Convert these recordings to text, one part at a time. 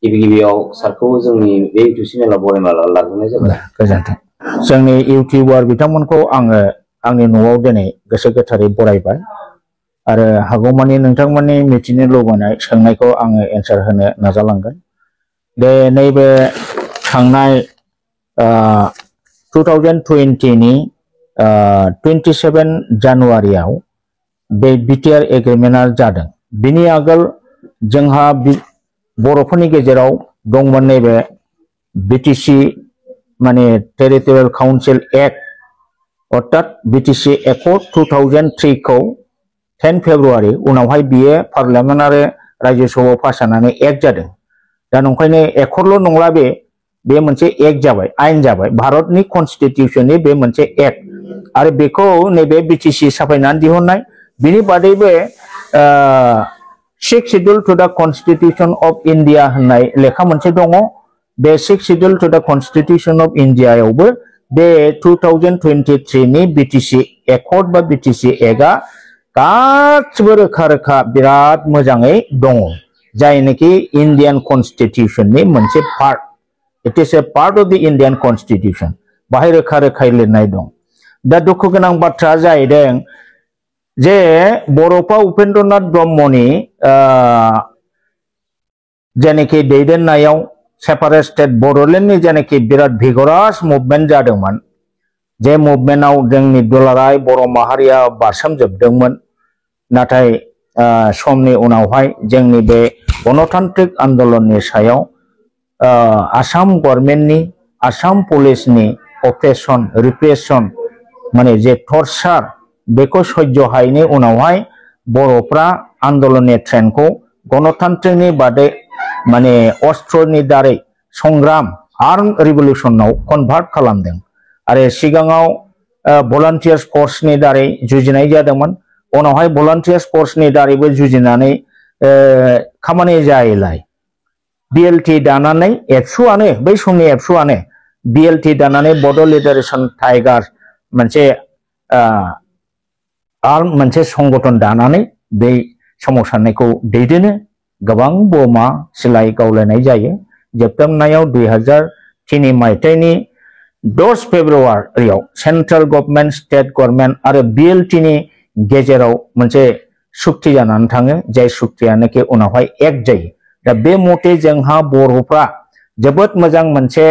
गिबि गिबियाव सारखौ जोंनि बे इउटुब चेनेलाव बरायना लाग्रोनाय जाबाय। गोजोन्थों। जोंनि इउटिउबार बिथांमोनखौ आङो आंनि न'आव दिनै गोसो गोथारै बरायबाय आरो हागौमानि नोंथांमोननि मिथिनो लुबैनाय सोंनायखौ आङो एन्सार होनो नाजालांगोन। बे नैबे थांनाय 2020 नि 27 जानुवारियाव बे बिटिआर एग्रिमेन्टआ जादों। बिनि आगोल जोंहा बर'फोरनि गेजेराव दंमोन नैबे बिटिसि माने टेरिटरियेल काउन्सिल एक्ट अर्थात बिटिसि एकर्ड 2003 खौ 10 फेब्रुवारि उनावहाय बियो पार्लियामेन्ट आरो रायजोसभायाव पास जानानै एक्ट जादों। दा नंखायनो एकर्डल' नंला बे मोनसे एक्ट जाबाय, आयेन जाबाय, भारतनि कनस्टिटिउसननि बे मोनसे एक्ट आरो बेखौ नैबे बिटिसि साफायनानै दिहुननाय। बिनि बादैबो 6 शिड्यूल टू द कन्स्टिट्यूशन ऑफ इंडिया होननाय लेखा मोनसे दङ। बे 6 शिड्यूल टू द कन्स्टिट्यूशन ऑफ इंडियायावबो बे 2023 नि बिटिसि एकर्ड बा बिटिसि एक्टआ गासिबो रोखा रोखा बिराद मोजाङै दङ, जायनोखि इंडियन कन्स्टिट्यूशननि मोनसे part. It is a part of द इंडियन कन्स्टिट्यूशन। बाहाय रोखा रोखायै लिरनाय दं। दा दुखु गोनां बाथ्रा जाहैदों जे बड'फा उपेन्द्रनाथ ब्रह्मनि जेनेखि दैदेननायाव सेपारेट स्टेट बड'लेण्डनि जेनेखि बिराद भिगरास मुभमेन्ट जादोंमोन, जे मुभमेन्टआव जोंनि दुलाराय बर' माहारिया बारसोमजोबदोंमोन। नाथाय समनि उनावहाय जोंनि बे गणतान्त्रिक आन्दोलननि सायाव आसाम गभर्नमेन्टनि, आसाम पुलिसनि अप्रेसन रिप्रेसन माने जे टर्चार बेखौ सह्य हायैनि उनावहाय बर'फ्रा आन्दोलननि ट्रेनखौ गणतान्त्रिकनि बादै माने अस्त्रनि दारै संग्राम आर्म रिभलिउसनाव कनभार्ट खालामदों आरो सिगाङाव भलान्टियार्स फर्सनि दारै जुजिनाय जादोंमोन। उनावहाय भलान्टियार्स फर्सनि दारैबो जुजिनानै खामानि जायैलाय बिएलटि दानानै एबसुआनो बै समनि एबसुआनो बिएलटि दानानै बड' लिबारेशन टाइगार मोनसे आर्म मोनसे संगठन दानानै बे सोमावसारनायखौ दैदेनो। गोबां बमा सिलाइ गावलायनाय जायो। जोबथारनायाव 2003 मायथाइनि 10 फेब्रुवारियाव सेन्ट्रेल गभर्नमेन्ट, स्टेट गभर्नमेन्ट आरो बिएलटिनि गेजेराव मोनसे सुक्ति जानानै थाङो, जाय सुक्तियानोखि उनावहाय एक्ट जायो। दा बे मथे जोंहा बर'फ्रा जोबोद मोजां मोनसे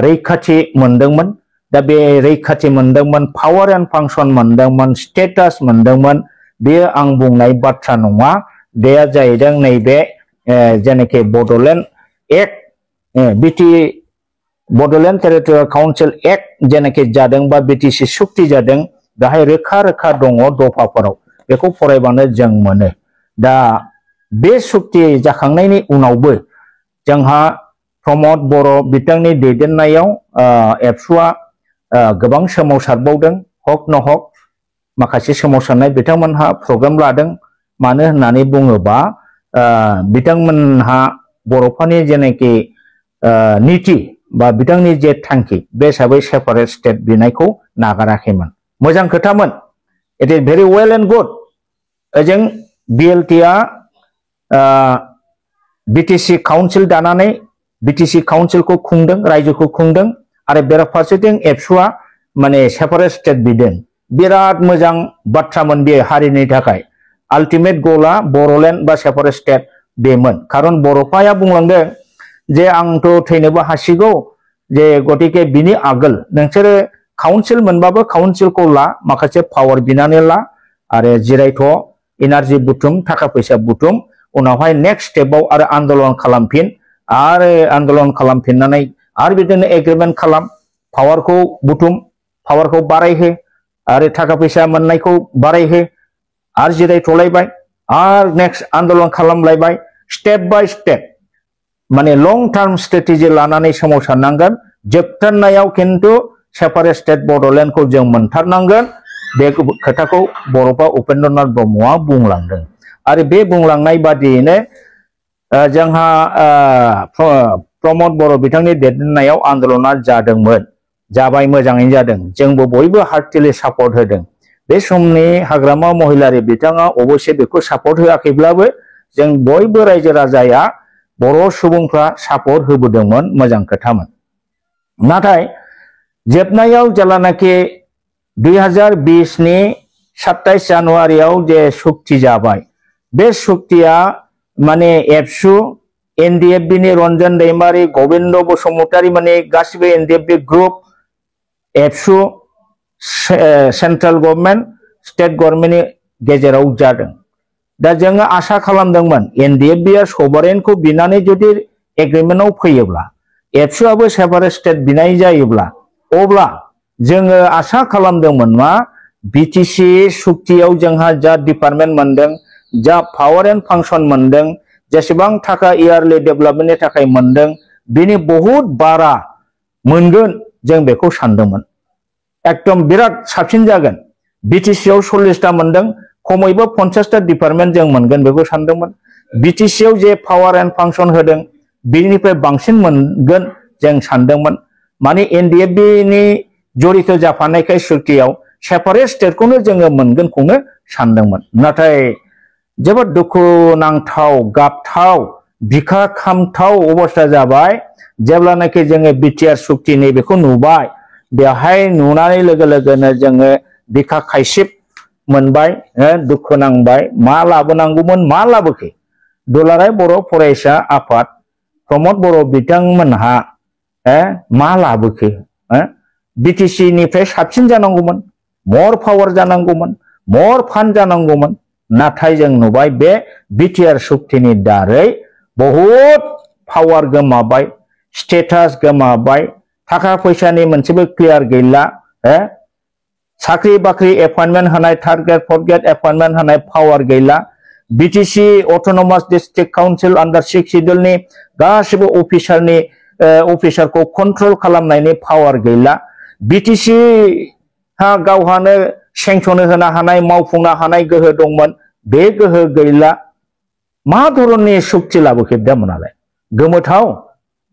रैखाथि मोनदोंमोन। दा बे रैखाथि मोनदोंमोन, पावार एन्ड फांसन मोनदोंमोन, स्टेटास मोनदोंमोन। बेयो आं बुंनाय बाथ्रा नङा, बेयो जाहैदों नैबे जेनेखि Bodoland act Bodoland territorial council act जेनेखि जादों बा बिटिसि सुक्ति जादों, बेहाय रोखा रोखा दङ दफाफोराव, बेखौ फरायबानो जों मोनो। दा बे सुक्ति जाखांनायनि उनावबो जोंहा प्रमद बर' बिथांनि दैदेननायाव एबसुआ गोबां सोमावसारबावदों। हक न हक माखासे सोमावसारनाय बिथांमोनहा प्रग्राम लादों। मानो होननानै बुङोबा बिथांमोनहा बर'फोरनि जेनाखि नीति बा बिथांनि जे थांखि बे हिसाबै सेपारेट स्टेट बिनायखौ नागाराखैमोन। मोजां खोथामोन। It is very well and good. ओजों बिएलटिआ बिटिसि काउन्सिल दानानै बिटिसि काउन्सिलखौ खुंदों, रायजोखौ खुंदों आरो बेराफारसेथिं एबसुआ माने सेपारेट स्टेट बिदों। बिराद मोजां बाथ्रामोन बे हारिनि थाखाय। आल्टिमेट गलआ बर'लेण्ड बा सेपारेट स्टेट बेमोन। खारन बर'फाया बुंलांदों जे आंथ' थैनोबो हासिगौ, जे गतिके बिनि आगोल नोंसोरो काउन्सिल मोनबाबो काउन्सिलखौ ला, माखासे पावार बिनानै ला आरो जिरायथ' एनार्जि बुथुम, थाखा फैसा बुथुम, उनावहाय नेक्स्ट स्टेपाव आरो आन्दोलन खालामफिन आरो आन्दोलन खालामफिननानै आरो बिदिनो एग्रिमेन्ट खालाम, पावारखौ बुथुम, पावारखौ बारायहो आरो थाखा फैसा मोननायखौ बारायहो आरो जिरायथ'लायबाय आरो नेक्स्ट आन्दोलन खालामलायबाय। स्टेप बाय स्टेप माने लं टार्म स्ट्रेटेजि लानानै सोमावसारनांगोन। जोबथारनायाव खिन्थु सेपारेट स्टेट बड'लेण्डखौ जों मोनथारनांगोन। बे खोथाखौ बड'फा उपेन्द्रनाथ ब्रह्मआ बुंलांदों आरो बे बुंलांनाय बादियैनो जोंहा प्रमद बर' बिथांनि दैदेननायाव आन्दोलना जादोंमोन। जाबाय, मोजाङैनो जादों। जोंबो बयबो हार्टिलि सापर्ट होदों। बे समनि हाग्रामा महिलारि बिथाङा अबयसे बेखौ सापर्ट होआखैब्लाबो जों बयबो रायजो राजाया बर' सुबुंफ्रा सापर्ट होबोदोंमोन मोजां खोथामोन नाथाय जोबनायाव जेलानाखि 2020 नि 27 जानुवारियाव जे सुक्ति जाबाय बे सुक्तिया माने एबसु एनडिएफबि नि रन्जन दैमारि गोविंद बसुमतारी माने गासिबो एनडिएफबि ग्रुप एबसु सेंट्रल गवर्नमेंट स्टेट गवर्नमेंटनि गेजेराव जादों दा जोङो आसा खालामदोंमोन एनडिएफबिआ सभारेनखौ बिनानै जुदि एग्रिमेन्टआव फैयोब्ला एबसुआबो सेपारेट स्टेट बिनाय जायोब्ला अब्ला जोङो आसा खालामदोंमोन मा बिटिसि सुक्तियाव जोंहा जा डिपार्टमेन्ट मोनदों जा पावर एंड फांसन मोनदों जेसेबां थाखा इयारलि डेभेलपमेन्टनि थाखाय मोनदों बिनि बहुत बारा मोनगोन जों बेखौ सानदोंमोन एकदम बिराद साबसिन जागोन बिटिसिआव 40टा मोनदों खमैबो 50टा डिपार्टमेन्ट जों मोनगोन बेखौ सानदोंमोन बिटिसिआव जे पावर एंड फांसन होदों बिनिफ्राय बांसिन मोनगोन जों सानदोंमोन माने एनडिएफबि नि जड़ित जाफानायखाय सुक्तियाव सेपारेट स्टेटखौनो जोङो मोनगोनखौनो सानदोंमोन नाथाय जोबोद दुखुनांथाव गाबथाव बिखा खामथाव अबस्था जाबाय जेब्लानाखि जोङो बिटिआर सुक्तिनि बेखौ नुबाय बेवहाय नुनानै लोगो लोगोनो जोङो बिखा खायसिब मोनबाय दुखु नांबाय मा लाबोनांगौमोन मा लाबोखै दुलाराय बर' फरायसा आफाद प्रमद बर' बिथांमोनहा मा लाबोखो बिटिसि निफ्राय साबसिन जानांगौमोन मोर पावार जानांगौमोन मोर फान्ड जानांगौमोन नाथाय जों नुबाय बे बिटिआर सुक्तिनि दारै बहुत पावार गोमाबाय स्टेटास गोमाबाय थाखा फैसानि मोनसेबो क्लियार गैला साख्रि बाख्रि एपइन्टमेन्ट होनाय third grade fourth grade appointment होनाय पावार गैला बिटिसि अटोनोमास डिस्ट्रिक्ट काउन्सिल अंडार 6 शिड्यूलनि गासिबो अफिसारखौ कन्ट्रोल खालामनायनि पावार गैला बिटिसि हा गावहानो सेंसन होनो हानाय मावफुंनो हानाय गोहो दंमोन बे गोहो गैला मा धरननि सुक्ति लाबोखो बिथांमोनालाय गोमोथाव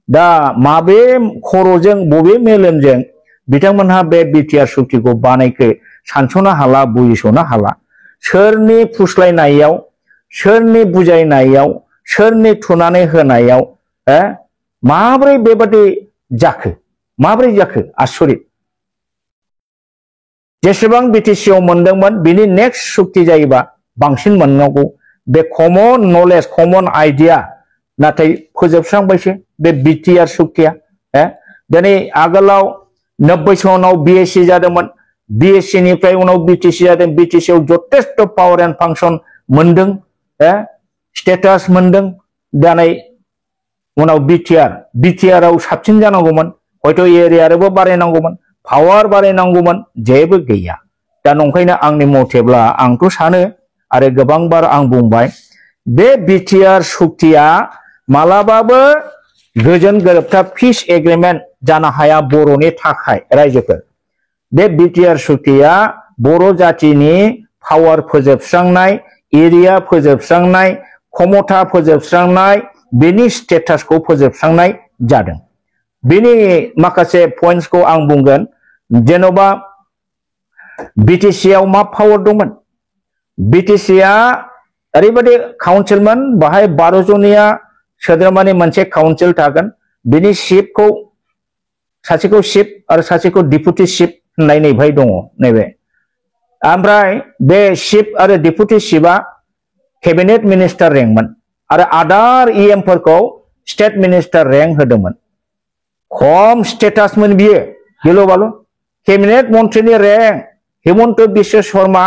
दा माबे खर'जों बबे मेलेमजों बिथांमोनहा बे बिटिआर सुक्तिखौ बानायखो सानस'नो हाला बुजिस'नो हाला सोरनि फुस्लायनायाव सोरनि बुजायनायाव सोरनि थुनानै होनायाव माब्रै बेबादि जाखो माब्रै जाखो आसरित जेसेबां बिटिसिआव मोनदोंमोन बिनि नेक्स्ट सुक्ति जायोबा बांसिन मोननांगौ बे कमन नलेज कमन आइडिया नाथाय फोजोबस्रांबायसो बे बिटिआर सुक्तिया दिनै आगोलाव 90 सनाव बिएससि जादोंमोन बिएससि निफ्राय उनाव बिटिसि जादों बिटिसिआव जथेस्थ पावर एंड फांसन मोनदों स्टेटास मोनदों दिनै उनाव बिटिआरआव साबसिन जानांगौमोन हयथ' एरियाबो बारायनांगौमोन पावार बारायनांगौमोन जेबो गैया दा नंखायनो आंनि मथेब्ला आंथ' सानो आरो गोबांबार आं बुंबाय बे बिटिआर सुक्तिया मालाबाबो गोजोन गोरोबथा पिस एग्रीमेंट जानो हाया बर'नि थाखाय रायजोफोर बे बिटिआर सुक्तिया बर' जातिनि पावार फोजोबस्रांनाय एरिया फोजोबस्रांनाय क्षमता फोजोबस्रांनाय बेनि स्टेटासखौ फोजोबस्रांनाय जादों बेनि माखासे पइन्ट्सखौ आं बुंगोन जेन'बा बिटिसिआव मा पावार दंमोन बिटिसिआ ओरैबायदि काउन्सिलमोन बाहाय 12 जनिया सोद्रोमानि मोनसे काउन्सिल थागोन बिनि चिफखौ सासेखौ चिफ आरो सासेखौ डिपुटि चिफ होननाय नैबेहाय दङ नैबे ओमफ्राय बे चिफ आरो डिपुटि चिफआ कैबिनेट मिनिस्टार रेंकमोन आरो आदार इएमफोरखौ स्टेट मिनिस्टार रेंक होदोंमोन खम स्टेटासमोन बियो गिलु बालु कैबिनेट मन्थ्रिनि रेंक हिमन्त बिश्व शर्मा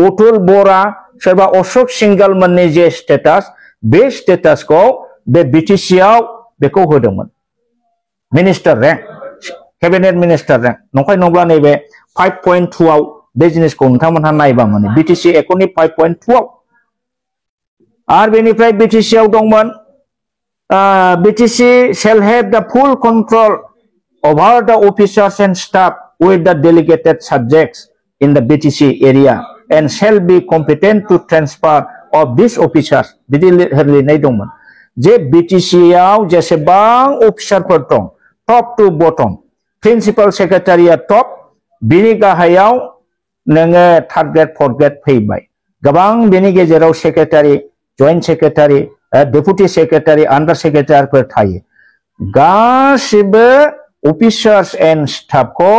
अतुल बरा सोरबा अशोक सिंगालमोननि जे स्टेटास बे स्टेटासखौ बे बिटिसिआव बेखौ होदोंमोन minister rank cabinet minister rank नंखाय नंब्ला नैबे 5.2 आव बे जिनिसखौ नोंथांमोनहा नायबा मोनो बिटिसि एकर्डनि 5.2 आव आरो बेनिफ्राय बिटिसिआव दंमोन BTC shall have the full control over the officers and staff with the delegated subjects in the BTC area and shall be competent to transfer of these officers बिदि लिरनाय दंमोन जे बिटिसिआव जेसेबां अफिसारफोर दं टप टू बटम प्रिन्सिपाल सेक्रेटारिया top बिनि गाहायाव नोङो थार्ड ग्रेड फोर्थ ग्रेड फैबाय गोबां बेनि गेजेराव secretary joint secretary deputy secretary under सेक्रेटारिफोर थायो गासिबो अफिसार्स एन्ड स्टाफखौ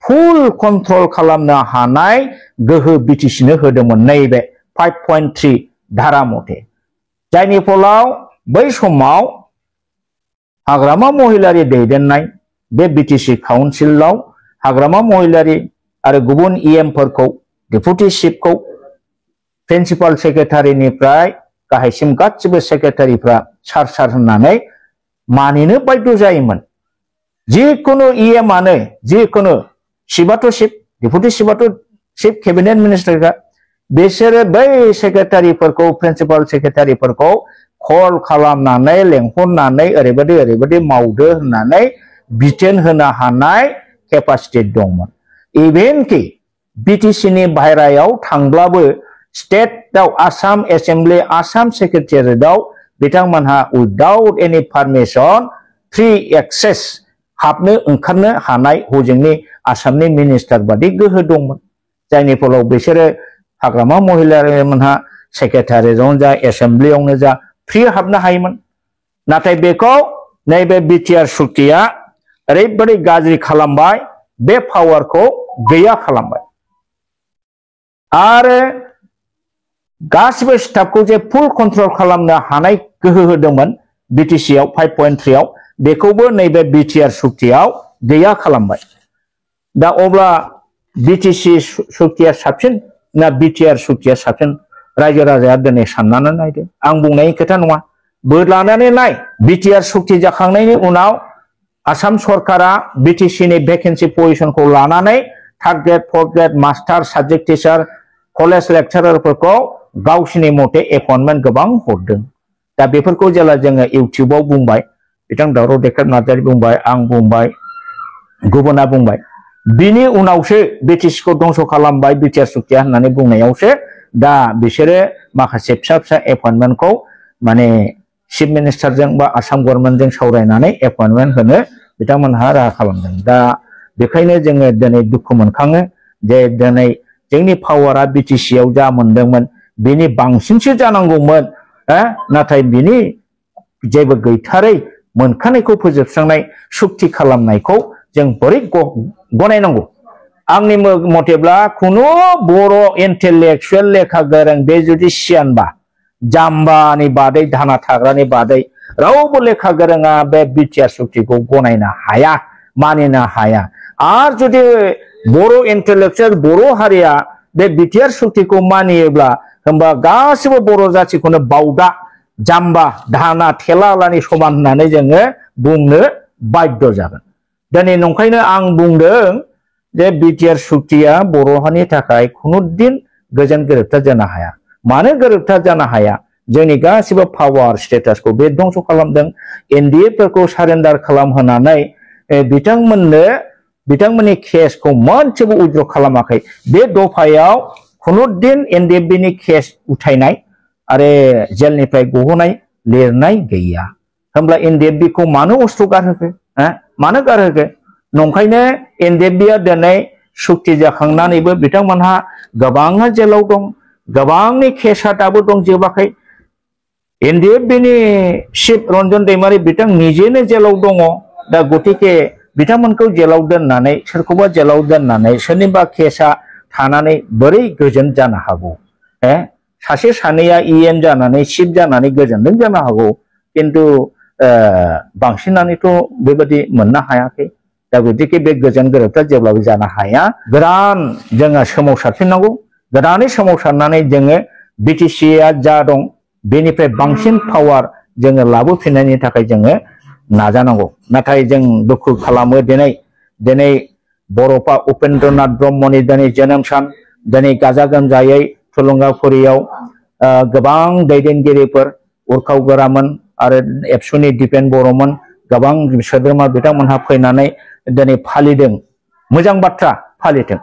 फुल कन्ट्रल खालामनो हानाय गोहो बिटिसिनो होदोंमोन नैबे 5.3 धारा मथे जायनि फलाव बै समाव हाग्रामा महिलारि दैदेननाय बे बिटिसि काउन्सिलाव हाग्रामा महिलारि आरो गुबुन इएमफोरखौ डेपुटी चिफखौ प्रिन्सिपाल सेक्रेटारिनिफ्राय गाहायसिम गासिबो सेक्रेटारिफ्रा सार होननानै मानिनो बाध्य जायोमोन जिखुनु इएमआनो जिखुनु चिफआथ' चिफ डेपुटी चिफआथ' चिफ केबिनेट मिनिस्टारखा बिसोरो बै सेक्रेटारिफोरखौ प्रिन्सिपाल सेक्रेटारिफोरखौ कल खालामनानै लेंहरनानै ओरैबायदि मावदो होननानै बिथोन होनो हानाय केपासिटि दंमोन इभेन कि बिटिसिनि बाहेरायाव थांब्लाबो स्टेटआव आसाम एसेम्बलि आसाम सेक्रेटारियेटआव बिथांमोनहा उइदाउट एनि पारमिशन फ्रि एक्सेस हाबनो ओंखारनो हानाय हजोंनि आसामनि मिनिस्टार बादि गोहो दंमोन जायनि फलाव बिसोरो हाग्रामा महिलारिमोनहा सेक्रेटारियेटआवनो जा एसेम्बलियावनो जा फ्रि हाबनो हायोमोन नाथाय बेखौ नैबे बिटिआर सुक्तिया ओरैबायदि गाज्रि खालामबाय बे पावारखौ गैया खालामबाय आरो गासिबो स्टाफखौ जे फुल कन्ट्रल खालामनो हानाय गोहो होदोंमोन बिटिसिआव 5.3 आव बेखौबो नैबे बिटिआर सुक्तियाव गैया खालामबाय दा अब्ला बिटिसि सुक्तिया साबसिन ना बिटिआर सुक्तिया साबसिन रायजो राजाया दिनै साननानै नायदो आं बुंनायनि खोथा नङा बोलानानै नाय बिटिआर सुक्ति जाखांनायनि उनाव आसाम सरकारा बिटिसिनि भेकेन्सि पजिशनखौ लानानै third grade fourth grade master subject teacher college लेक्चारारफोरखौ गावसिनि मथे एपइन्टमेन्ट गोबां हरदों दा बेफोरखौ जेला जोङो इउटिउबाव बुंबाय बिथां दावराव देखार नार्जारि बुंबाय आं बुंबाय गुबुना बुंबाय बिनि उनावसो बिटिसिखौ दंस खालामबाय बिटिआर सुक्तिया होननानै बुंनायावसो दा बिसोरो माखासे फिसा एपइन्टमेन्टखौ माने चिफ मिनिस्टारजों बा आसाम गभर्नमेन्टजों सावरायनानै एपइन्टमेन्ट होनो बिथांमोनहा राहा खालामदों दा बेखायनो जोङो दिनै दुखु मोनखाङो जे दिनै जोंनि पावारा बिटिसिआव जा मोनदोंमोन बिनि बांसिनसो जानांगौमोन नाथाय बिनि जेबो गैथारै मोनखानायखौ फोजोबस्रांनाय सुक्ति खालामनायखौ जों बोरै गनायनांगौ आंनि मथेब्ला खुनु बर' इन्टेलेक्चुएल लेखा गोरों बे जुदि सियानबा जाम्बानि बादै धाना थाग्रानि बादै रावबो लेखा गोरोङा बे बिटिआर सुक्तिखौ गनायनो हाया मानिनो हाया आरो जुदि बर' इन्टेलेक्चुएल बर' हारिया बे बिटिआर सुक्तिखौ मानियोब्ला होमबा गासिबो बर' जाथिखौनो बावदा जाम्बा धाना थेलालानि समान होननानै जोङो बुंनो बाध्य जागोन दिनै नंखायनो आं बुंदों जे बिटिआर सुक्तिया बर' हारिनि थाखाय खुनु दिन गोजोन गोरोबथा जानो हाया मानो गोरोबथा जानो हाया जोंनि गासिबो पावार स्टेटासखौ बे दंस खालामदों एनडिएफोरखौ सारेन्डार खालामहोनानै बिथांमोननि केसखौ मोनसेबो उइथ्र खालामाखै बे दफायाव खुनु दिन एनडिएफबिनि केस उथायनाय आरो जेलनिफ्राय गहोनाय लिरनाय गैया होमब्ला एनडिएफबिखौ मानो अस्त्र गारहोखो मानो गारहोखो नंखायनो एनडिएफबिया दिनै सुक्ति जाखांनानैबो बिथांमोनहा गोबाङा जेलाव दं गोबांनि केसआ दाबो दं जोबाखै एनडिएफबिनि चिफ रन्जन दैमारि बिथां निजेनो जेलाव दङ दा गतिके बिथांमोनखौ जेलाव दोननानै सोरखौबा जेलाव दोननानै सोरनिबा केसआ थानानै बोरै गोजोन जानो हागौ सासे सानैया इएम जानानै चिफ जानानै गोजोनदों जानो हागौ किन्तु बांसिनानोथ' बेबायदि मोननो हायाखै दा गतिके बे गोजोन गोरोबथा जेब्लाबो जानो हाया गोदान जोङो सोमावसारफिननांगौ गोदानै सोमावसारनानै जोङो बिटिसिआ जा दं बेनिफ्राय बांसिन पावार जोङो लाबोफिननायनि थाखाय जोङो नाजानांगौ नाथाय जों दुखु खालामो दिनै बर'फा उपेन्द्रनाथ ब्रह्मनि दिनै जोनोम सान दिनै गाजा गोमजायै थुलुंगाफुरियाव गोबां दैदेनगिरिफोर उरखाव गोरामोन आरो एबसुनि दिपेन बर'मोन गोबां सोद्रोमा बिथांमोनहा फैनानै दिनै फालिदों मोजां बाथ्रा फालिथों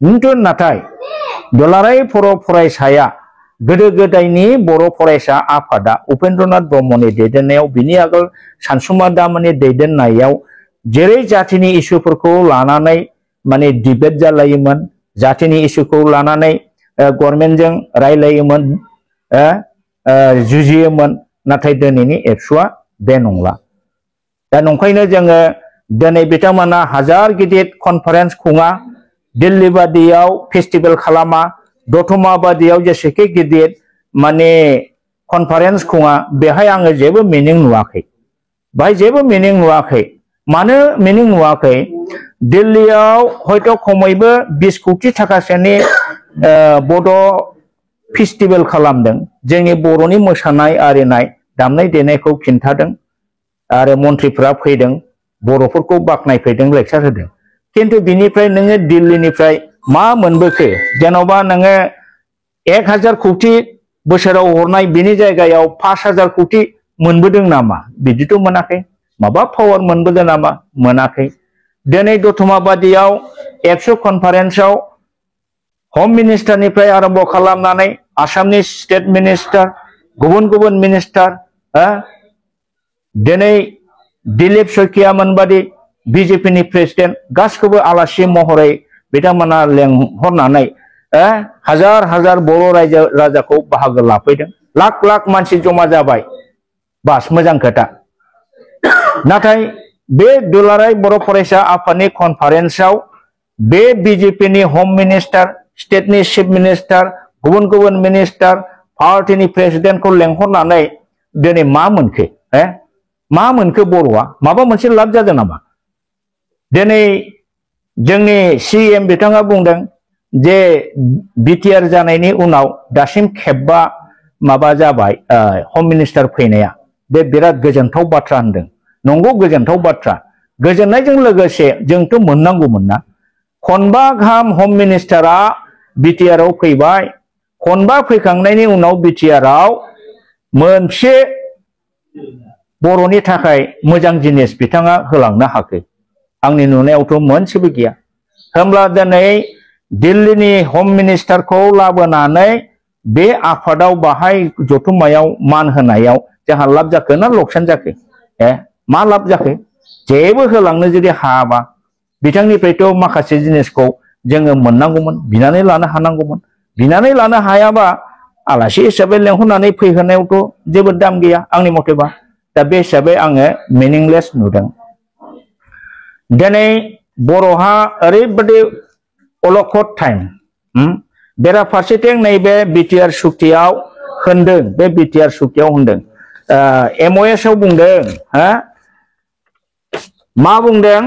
किन्तु नाथाय दुलाराय बर' फरायसाया गोदो गोदायनि बर' फरायसा आफादा उपेन्द्रनाथ ब्रह्मनि दैदेननायाव बिनि आगोल सानसुमा दामोननि दैदेननायाव जेरै जातिनि इसुफोरखौ लानानै माने डिबेट जालायोमोन जातिनि इसुखौ लानानै गभर्नमेन्टजों रायलायोमोन जुजियोमोन नाथाय दिनैनि एबसुआ बे नंला दा नंखायनो जोङो दिनै बिथांमोना हाजार गिदिर कनफारेन्स खुङा दिल्ली बादियाव फेस्टिभेल खालामा दतमा बादियाव जेसेखि गिदिर माने कनफारेन्स खुङा बेहाय आङो जेबो मिनिं नुवाखै बाहाय जेबो मिनिं नुवाखै मानो मिनिं नुवाखै दिल्लीयाव हयथ' खमैबो 20 कोटि थाखासोनि बड' फेस्टिभेल खालामदों जोंनि बर'नि मोसानाय आरिनाय दामनाय देनायखौ खिन्थादों आरो मन्थ्रिफोरा फैदों बर'फोरखौ बाख्नायफैदों लेक्सार होदों किन्तु बिनिफ्राय नोङो दिल्लीनिफ्राय मा मोनबोखो जेन'बा नोङो 1000 कोटि बोसोराव हरनाय बिनि जायगायाव 5000 कोटि मोनबोदों नामा बिदिथ' मोनाखै माबा पावार मोनबोदों नामा मोनाखै दिनै दतमा बादियाव एबसु कनफारेन्सआव होम मिनिस्टारनिफ्राय आरम्भ खालामनानै आसामनि स्टेट मिनिस्टार गुबुन गुबुन मिनिस्टार दिनै दिलीप शइकियामोन बादि बिजेपिनि प्रेसिडेन्ट गासिखौबो आलासि महरै बिथांमोना लेंहरनानै हाजार हाजार बर' रायजो राजाखौ बाहागो लाफैदों लाख लाख मानसि जमा जाबाय बास मोजां खोथा नाथाय बे दुलाराय बर' फरायसा आफादनि कनफारेन्सआव बे बिजेपिनि होम मिनिस्टार स्टेटनि चिफ मिनिस्टार गुबुन गुबुन मिनिस्टार पार्टीनि प्रेसिडेन्टखौ लेंहरनानै दिनै मा मोनखो मा मोनखो बर'आ माबा मोनसे लाब जादों नामा दिनै जोंनि सीएम बिथाङा बुंदों जे बिटिआर जानायनि उनाव दासिम खेबबा माबा जाबाय होम मिनिस्टार फैनाया बे बिराद गोजोनथाव बाथ्रा होनदों नंगौ गोजोनथाव बाथ्रा गोजोननायजों लोगोसे जोंथ' मोननांगौमोन ना खनबा गाहाम होम मिनिस्टारा बिटिआरआव फैबाय खनबा फैखांनायनि उनाव बिटिआरआव मोनसे बर'नि थाखाय मोजां जिनिस बिथाङा होलांनो हाखो आंनि नुनायावथ' मोनसेबो गैया होमब्ला दिनै दिल्लीनि होम मिनिस्टारखौ लाबोनानै बे आफादाव बाहाय जथुम्मायाव मान होनायाव जोंहा लाब जाखो ना लकसान जाखो मा लाब जाखो जेबो होलांनो जुदि हायाबा बिथांनिफ्रायथ' माखासे जिनिसखौ जोङो मोननांगौमोन बिनानै लानो हानांगौमोन बिनानै लानो हायाबा आलासि हिसाबै लेंहरनानै फैहोनायावथ' जेबो दाम गैया आंनि मथेबा दा बे हिसाबै आङो मिनिंलेस नुदों दिनै बर'हा ओरैबायदि अलखद टाइम बेराफारसेथिं नैबे बिटिआर सुक्तियाव होनदों बे बिटिआर सुक्तियाव होनदों एमअएस आव बुंदों मा बुंदों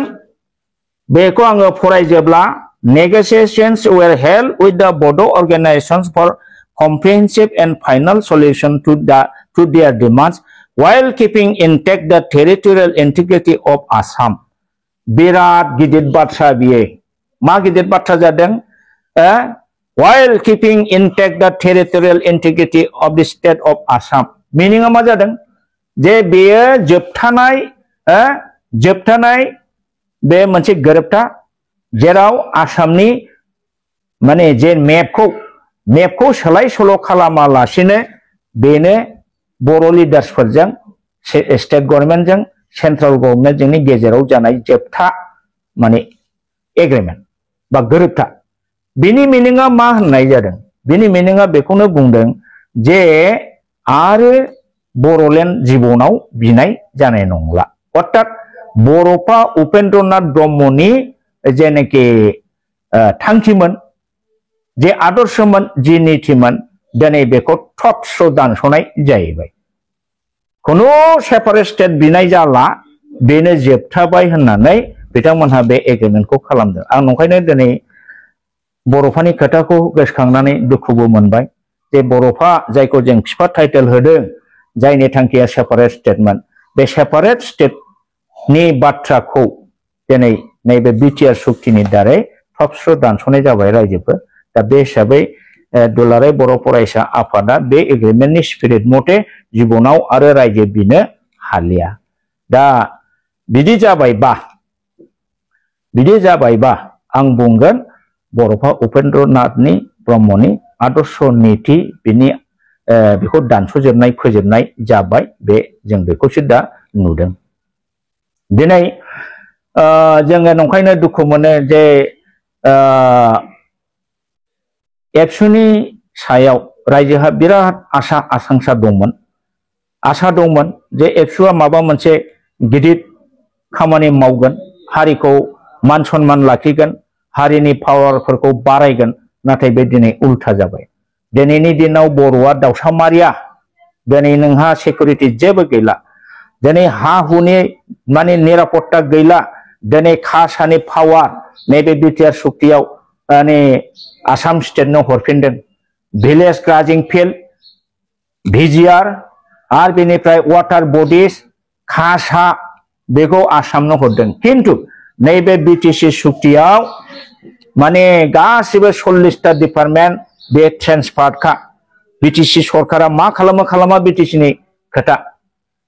बेखौ आङो फरायजोबला negotiations were held with the Bodo organizations for comprehensive and final solution to their demands while keeping intact the territorial integrity of Assam बिराद गिदिर बाथ्रा बियो मा गिदिर बाथ्रा जादों while keeping intact the territorial integrity of the state of Assam मिनिङा मा जादों जे बेयो जोबथानाय बे मोनसे गोरोबथा जेराव आसामनि माने जे मेपखौ सोलाय सोल' खालामालासिनो बेनो बर' लिडार्सफोरजों स्टेट गभर्नमेन्टजों सेन्ट्रेल गभर्नमेन्टजोंनि गेजेराव जानाय जोबथा माने एग्रिमेन्ट बा गोरोबथा बिनि मिनिङा मा होननाय जादों बिनि मिनिङा बेखौनो बुंदों जे आरो बर'लेण्ड जिबनाव बिनाय जानाय नंला अर्थात बर'फा उपेन्द्रनाथ ब्रह्मनि जेनाखि थांखिमोन जे आदर्शमोन जे नीतिमोन दिनै बेखौ थ्स' दानस'नाय जाहैबाय खुनु सेपारेट स्टेट बिनाय जाला बेनो जोबथाबाय होननानै बिथांमोनहा बे एग्रिमेन्टखौ खालामदों आं नंखायनो दिनै बर'फानि खोथाखौ गोसोखांनानै दुखुबो मोनबाय जे बर'फा जायखौ जों बिफा टाइटेल होदों जायनि थांखिया सेपारेट स्टेटमोन बे सेपारेट स्टेटनि बाथ्राखौ दिनै नैबे बिटिआर सुक्तिनि दारै थ्स' दानस'नाय जाबाय रायजोफोर दा बे हिसाबै दुलाराय बर' फरायसा आफादा बे एग्रिमेन्टनि स्पिरिट मथे जिबनाव आरो रायजो बिनो हालिया दा बिदि जाबायबा आं बुंगोन बर'फा उपेन्द्रनाथनि ब्रह्मनि आदर्श नीति बिनि बेखौ दानस'जोबनाय फोजोबनाय जाबाय बे जों बेखौसो दा नुदों दिनै जोङो नंखायनो दुखु मोनो जे एबसुनि सायाव रायजोहा बिराद आसा आकांक्षा दंमोन आसा दंमोन जे एबसुआ माबा मोनसे गिदिर खामानि मावगोन हारिखौ मान सन्मान लाखिगोन हारिनि पावारफोरखौ बारायगोन नाथाय बे दिनै उल्था जाबाय दिनैनि दिनाव बर'आ दावसामारिया दिनै नोंहा सिकिउरिटि जेबो गैला दिनै हा हुनि माने निरापत्ता गैला दिनै खासानि पावार नैबे बिटिआर सुक्तियाव माने आसाम स्टेटनो हरफिनदों भिलेज ग्राजिं फिल्ड भिजिआर आरो बेनिफ्राय वाटार बडिज खासा बेखौ आसामनो हरदों किन्तु नैबे बिटिसि सुक्तियाव माने गासिबो 40टा डिपार्टमेन्ट बे ट्रेन्सफार्डखा बिटिसि सरकारा मा खालामो खालामा बिटिसिनि खोथा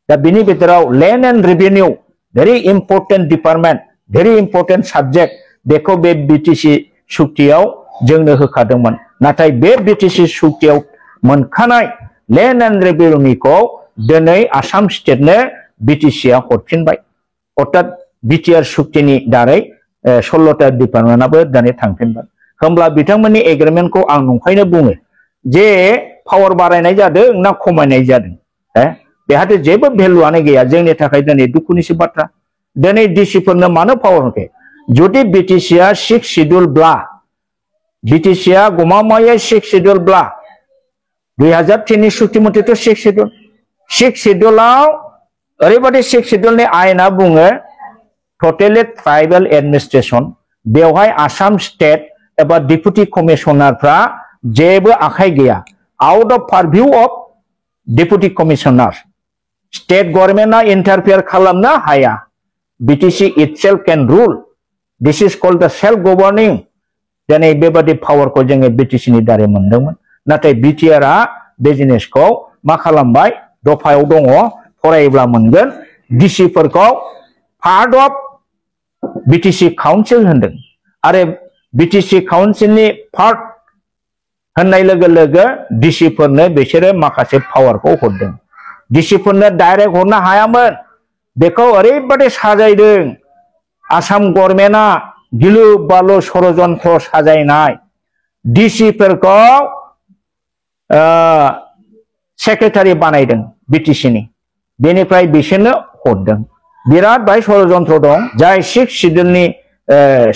दा बिनि बिथोराव land and revenue very important department very important subject बेखौ बे बिटिसि सुक्तियाव जोंनो होखादोंमोन नाथाय बे बिटिसि सुक्तियाव मोनखानाय लैंड एंड रेवेन्यूखौ दिनै आसाम स्टेटनो बिटिसिआ हरफिनबाय अर्थात बिटिआर सुक्तिनि दारै 16टा डिपार्टमेन्टआबो दिनै थांफिनबाय होमब्ला बिथांमोननि एग्रीमेन्टखौ आं नंखायनो बुङो जे पावार बारायनाय जादों ना खमायनाय जादों बेहाथ' जेबो भेलुआनो गैया जोंनि थाखाय दिनै दुखुनिसो बाथ्रा दिनै डिसिफोरनो मानो पावार होखो जुदि बिटिसिआ 6 शिड्यूलब्ला बिटिसिआ गमामायै 6 शिड्यूलब्ला 2003 नि सुक्ति मथेथ' 6 शिड्यूल 6 शिड्यूलाव ओरैबायदि 6 शिड्यूलनि आयेना बुङो टोटेली ट्राइबल एडमिनिस्ट्रेशन बेवहाय आसाम स्टेट एबा डिप्यूटी कमिशनारफ्रा जेबो आखाइ गैया out of purview of deputy commissioner state गवर्नमेन्टआ इंटरफेयर खालामनो हाया BTC itself can rule this is called the self governing दिनै बेबादि पावारखौ जोङो बिटिसिनि दारै मोनदोंमोन नाथाय बिटिआरआ बे जिनिसखौ मा खालामबाय दफायाव दङ फरायोब्ला मोनगोन डिसिफोरखौ पार्ट अफ बिटिसि काउन्सिल होनदों आरो बिटिसि काउन्सिलनि पार्ट होननाय लोगो लोगो डिसिफोरनो बिसोरो माखासे पावारखौ हरदों डिसिफोरनो डाइरेक्ट हरनो हायामोन बेखौ ओरैबायदि साजायदों आसाम गवर्नमेन्टआ गिलु बालु षड़यन्त्र साजायनाय डिसिफोरखौ सेक्रेटारि बानायदों बिटिसिनि बेनिफ्राय बिसोरनो हरदों बिराद बाय षड़यन्त्र दं जाय 6 शिड्यूलनि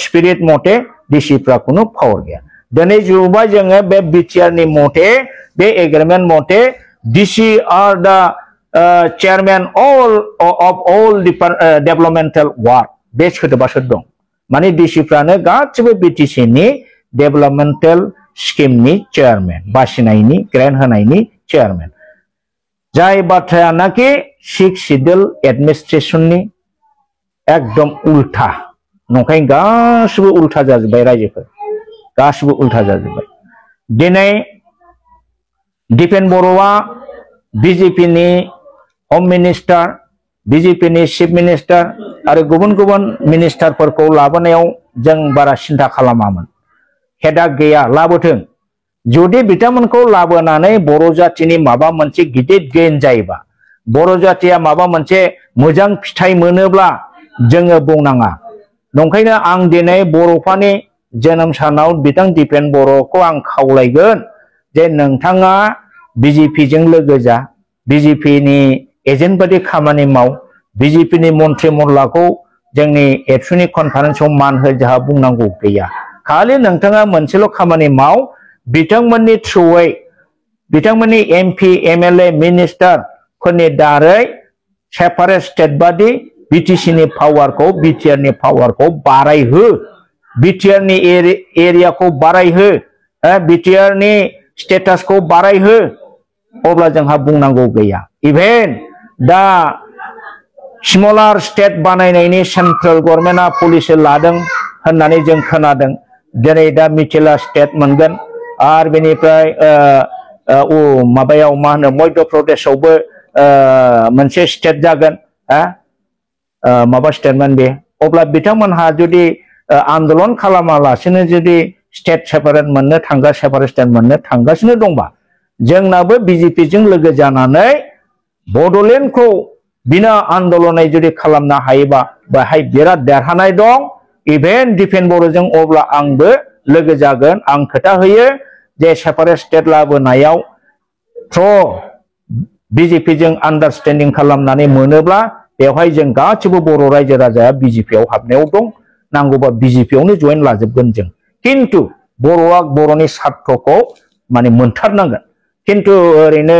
स्पिरिट मथे डिसिफ्रा खुनु पावार गैया दिनै जुबाय जोङो बे बिटिआरनि मथे बे एग्रीमेन्ट मथे डिसि आर द chairman of all developmental work बे सोदोबासो दं माने डिसिफ्रानो गासिबो बिटिसिनि डेवलपमेंटल स्कीमनि चेयरमैन बासिनायनि ग्रेन्ट होनायनि चेयरमैन जाय बाथ्रायानाखि 6 शिड्यूल एडमिनिस्ट्रेशननि एकदम उल्था नंखाय गासिबो उल्था जाजोब्बाय रायजोफोर गासिबो उल्था जाजोब्बाय दिनै दिपेन बर'आ बिजेपिनि होम मिनिस्टार बिजेपिनि चिफ मिनिस्टार आरो गुबुन गुबुन मिनिस्टारफोरखौ लाबोनायाव जों बारा सिन्था खालामामोन हेडाक गैया लाबोथों जुदि बिथांमोनखौ लाबोनानै बर' जातिनि माबा मोनसे गिदिर गेन जायोबा बर' जातिया माबा मोनसे मोजां फिथाइ मोनोब्ला जोङो बुंनाङा नंखायनो आं दिनै बर'फोरनि जोनोम सानाव बिथां दिपेन बर'खौ आं खावलायगोन जे नोंथाङा बिजेपिजों लोगो जा बिजेपिनि एजेन्ट बादि खामानि माव बिजेपिनि मन्त्रि मल्लाखौ जोंनि एबसुनि कनफारेन्सआव मान हो जोंहा बुंनांगौ गैया खालि नोंथाङा मोनसेल' खामानि माव बिथांमोननि थ्रुयै बिथांमोननि एमपि एमएलए मिनिस्टारफोरनि दारै सेपारेट स्टेट बादि बिटिसिनि पावारखौ बिटिआरनि पावारखौ बारायहो बिटिआरनि एरियाखौ बारायहो बिटिआरनि स्टेटासखौ बारायहो अब्ला जोंहा बुंनांगौ गैया इभेन दा स्मलार स्टेट बानायनायनि सेंट्रेल गवर्नमेन्टआ पलिसि लादों होननानै जों खोनादों दिनै दा मिथिला स्टेट मोनगोन आरो बेनिफ्राय माबायाव मा होनो मध्य प्रदेशआवबो मोनसे स्टेट जागोन माबा स्टेटमेन्ट बे अब्ला बिथांमोनहा जुदि आन्दोलन खालामालासिनो जुदि स्टेट सेपारेट मोननो थांगा सेपारेट स्टेट मोननो थांगासिनो दंबा जोंनाबो बिजेपिजों लोगो जानानै बड'लेण्डखौ बिना आन्दोलनै जुदि खालामनो हायोबा बेहाय बिराद देरहानाय दं इभेन दिपेन बर'जों अब्ला आंबो लोगो जागोन आं खोथा होयो जे सेपारेट स्टेट लाबोनायाव बीजेपी जों आन्डारस्टेन्डिं खालामनानै मोनोब्ला बेवहाय जों गासिबो बर' रायजो राजाया बीजेपी आव हाबनायाव दं नांगौबा बीजेपी आवनो जइन लाजोबगोन जों किन्तु बर'आ बर'नि स्वार्थखौ माने मोनथारनांगोन किन्तु ओरैनो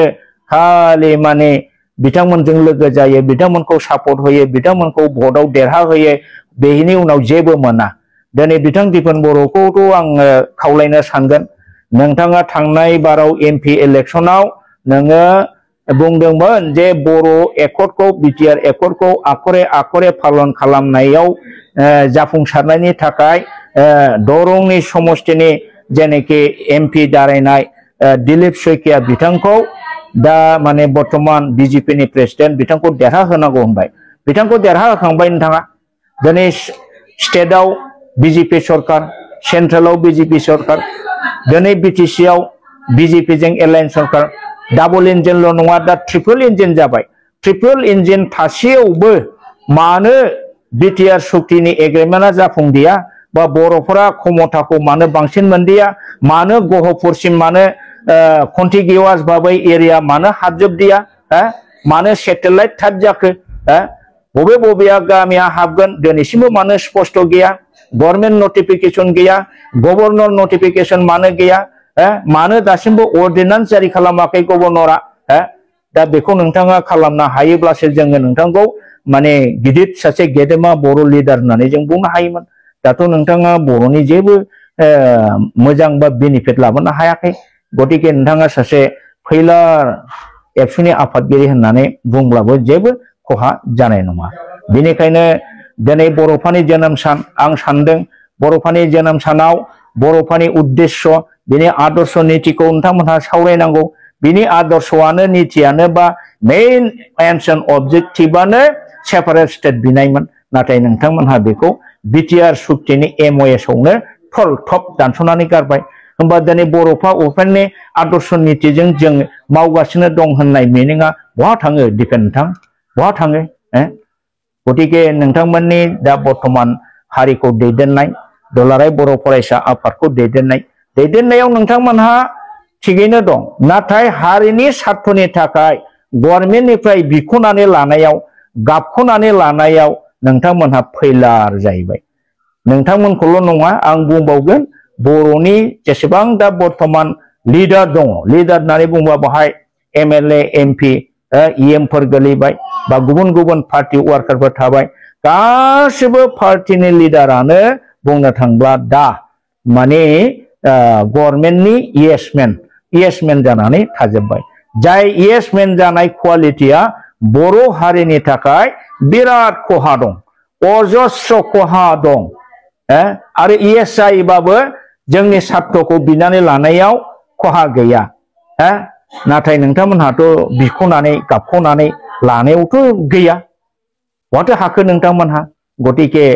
खालि माने बिथांमोनजों लोगो जायो बिथांमोनखौ सापर्ट होयो बिथांमोनखौ भटआव देरहा होयो बेनि उनाव जेबो मोना दिनै बिथां दिपेन बर'खौथ' आङो खावलायनो सानगोन नोंथाङा थांनाय बाराव एमपि इलेक्सनाव नोङो बुंदोंमोन जे बर' एकर्डखौ बिटिआर एकर्डखौ आखरे आखरे पालन खालामनायाव जाफुंसारनायनि थाखाय दरंनि समष्टिनि जेनेखि एमपि दारायनाय दिलीप शइकिया बिथांखौ दा माने बर्तमान बीजेपी नि प्रेसिडेन्ट बिथांखौ देरहा होनांगौ होनबाय बिथांखौ देरहा होखांबाय नोंथाङा दिनै स्टेटआव बीजेपी सरकार सेन्ट्रेलाव बीजेपी सरकार दिनै बिटिसि आव बीजेपी जों एलायन्स सरकार डाबल इन्जिनल' नङा दा ट्रिपल इन्जिन जाबाय ट्रिपल इन्जिन थासेयावबो मानो बिटिआर सुक्तिनि एग्रिमेन्टआ जाफुंदिया बा बर'फोरा क्षमताखौ मानो बांसिन मोनदिया मानो गहपुरसिम मानो कन्टिगिउवास भाबै एरिया मानो हाबजोबदिया मानो सेटेलाइट टाइप जाखो बबे बबेया गामिया हाबगोन दिनैसिमबो मानो स्पष्ट गैया गभर्नमेन्ट नटिफिकेशन गैया गभर्नर नटिफिकेशन मानो गैया मानो दासिमबो अर्डिनेन्स जारि खालामाखै गभर्नरा दा बेखौ नोंथाङा खालामनो हायोब्लासो जोङो नोंथांखौ माने गिदिर सासे गेदेमा बर' लिडार होननानै जों बुंनो हायोमोन दाथ' नोंथाङा बर'नि जेबो मोजां बा बेनिफिट लाबोनो हायाखै गतिके नोंथाङा सासे फैलार एबसुनि आफादगिरि होननानै बुंब्लाबो जेबो खहा जानाय नङा बेनिखायनो दिनै बर'फानि जोनोम सान आं सानदों बर'फानि जोनोम सानाव बर'फानि उद्देश्य बिनि आदर्श नीतिखौ नोंथांमोनहा सावरायनांगौ बिनि आदर्शआनो नीतियानो बा मेइन एम्स एन्ड अबजेक्टिभआनो सेपारेट स्टेट बिनायमोन नाथाय नोंथांमोनहा बेखौ बिटिआर सुक्तिनि एमओएस आवनो थल थप दानस'नानै गारबाय होमबा दिनै बर'फा उपेननि आदर्श नीतिजों जों मावगासिनो दं होननाय मिनिङा बहा थाङो दिपेन नोंथां बहा थाङो गतिके नोंथांमोननि दा बर्तमान हारिखौ दैदेननाय दुलाराय बर' फरायसा आफादखौ दैदेननायाव नोंथांमोनहा थिगैनो दं नाथाय हारिनि स्वार्थनि थाखाय गभर्नमेन्टनिफ्राय बिख'नानै लानायाव गाबख'नानै लानायाव नोंथांमोनहा फैलार जाहैबाय नोंथांमोनखौल' नङा आं बुंबावगोन बर'नि जेसेबां दा बर्तमान लिडार दङ लिडार होननानै बुंबा बाहाय एमएलए एमपि इएमफोर गोलैबाय बा गुबुन गुबुन पार्टी वार्कारफोर थाबाय गासिबो पार्टीनि लिडारानो बुंनो थांब्ला दा माने गभर्नमेन्टनि इयेसमेन जानानै थाजोब्बाय जाय इयेसमेन जानाय क्वालिटिया बर' हारिनि थाखाय बिराद खहा दं अजस्र खहा दं आरो इयेस जायोबाबो जोंनि स्वार्थखौ बिनानै लानायाव खहा गैया नाथाय नोंथांमोनहाथ' बिख'नानै गाबख'नानै लानायावथ' गैया बहाथो हाखो नोंथांमोनहा गतिके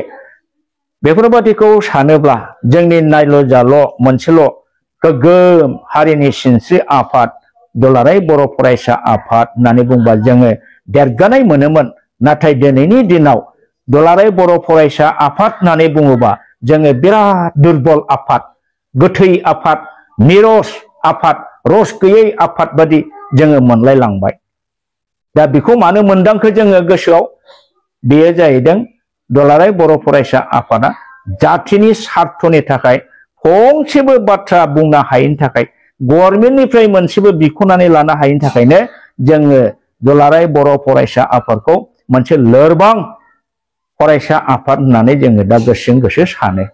बेफोरबादिखौ सानोब्ला जोंनि नायल' जाल' मोनसेल' गोग्गोम हारिनि सिनस्रि आफाद दुलाराय बर' फरायसा आफाद होननानै बुंबा जोङो देरगानाय मोनोमोन नाथाय दिनैनि दिनाव दुलाराय बर' फरायसा आफाद होननानै बुङोबा जोङो बिराद दुर्बल आफाद गोथै आफाद निरस आफाद रस गैयै आफाद बादि जोङो मोनलायलांबाय दा बेखौ मानो मोनदांखो जोङो गोसोआव बेयो जाहैदों दुलाराय बर' फरायसा आफादा जाथिनि स्वार्थनि थाखाय फंसेबो बाथ्रा बुंनो हायैनि थाखाय गभर्नमेन्टनिफ्राय मोनसेबो बिख'नानै लानो हायैनि थाखायनो जोङो दुलाराय बर' फरायसा आफादखौ मोनसे लोरबां फरायसा आफाद होननानै जोङो दा गोसोजों गोसो सानो